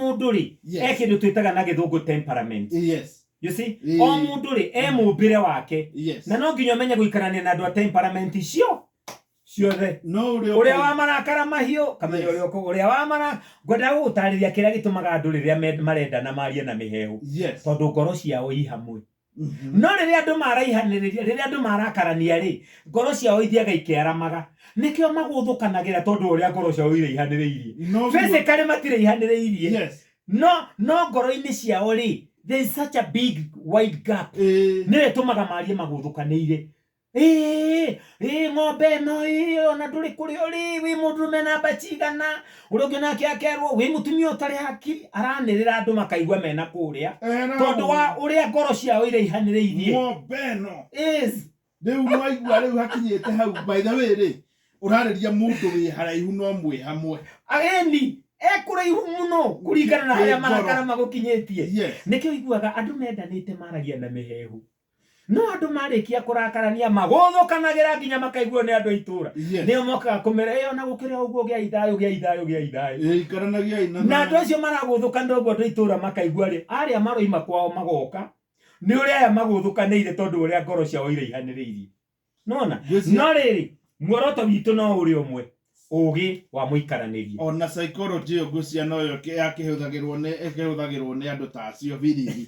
Mũndũ rĩ, e kĩndũ twĩtaga na Gĩthũngũ temperament. You see, o mũndũ rĩ, e mũmbĩre wake. Na no nginya ũmenye gũikarania na andũ a temperament icio ciothe. No ũrĩa Ũrĩa wa marakara mahiũ, kamenya. Ũrĩa ũrĩa wa mara ngwendaga gũgũtarĩria kĩrĩa gĩtũmaga andũ rĩrĩa marendana marie na mĩhehu, tondũ ngoro ciao i hamwe. No rĩrĩa andũ maraihanĩrĩria, rĩrĩa andũ marakarania rĩ, ngoro ciao ithiaga ikĩaramaga. Nĩkĩo magũthũkanagĩra, tondũ ũrĩa ngoro ciao iraihanĩrĩirie. No physically matiraihanĩrĩirie, no ngoro-inĩ ciao rĩ, there is such a big wide gap. Nĩyo ĩtũmaga marie magũthũkanĩire. Ĩĩ ĩĩ, ng'ombe ĩno ĩĩ, ona ndũrĩ kũrĩa ũrĩ, wĩ mũndũrũme namba cigana? Ũrĩa ũngĩ nake akerwo wĩ mũtumia ũtarĩ hakiri. Aranĩrĩra, andũ makaigua mena kũrĩa, tondũ wa ũrĩa ngoro ciao iraihanĩrĩirie. Ng'ombe ĩno. Yes. Rĩu mwaigua rĩu hakinyĩte hau. By the way rĩ, ũrarĩria mũndũ wĩ haraihu no mwĩ hamwe. Ageni ekũraihu mũno kũringana na harĩa Kĩ ngoro. marakara magũkinyĩtie. Nĩkĩo iguaga andũ mendanĩte maragia na mĩhehu, no andũ marĩkia kũrakarania magũthũkanagĩra nginya makaiguo nĩ andũ a itũra. Nĩo mokaga kũmera, "Ĩ, ona gũkĩrĩ o ũguo, gĩai thayũ, gĩai thayũ, gĩai thayũ." Ĩ, ikaranagiai na Na andũ acio maragũthũkanĩra ũguo, andũ a itũra makaigua rĩ, arĩa maroima kwao magoka nĩ ũrĩa aya magũthũkanĩire, tondũ ũrĩa ngoro ciao iraihanĩrĩirie. Nona no rĩrĩ, muoroto witũ no ũrĩ ũmwe, ũgĩ wa mũikaranĩrie. Ona psychology ĩyo ngwĩciria noyo yakĩhũthagĩrwo nĩ ĩkĩhũthagĩrwo nĩ andũ ta acio biriri.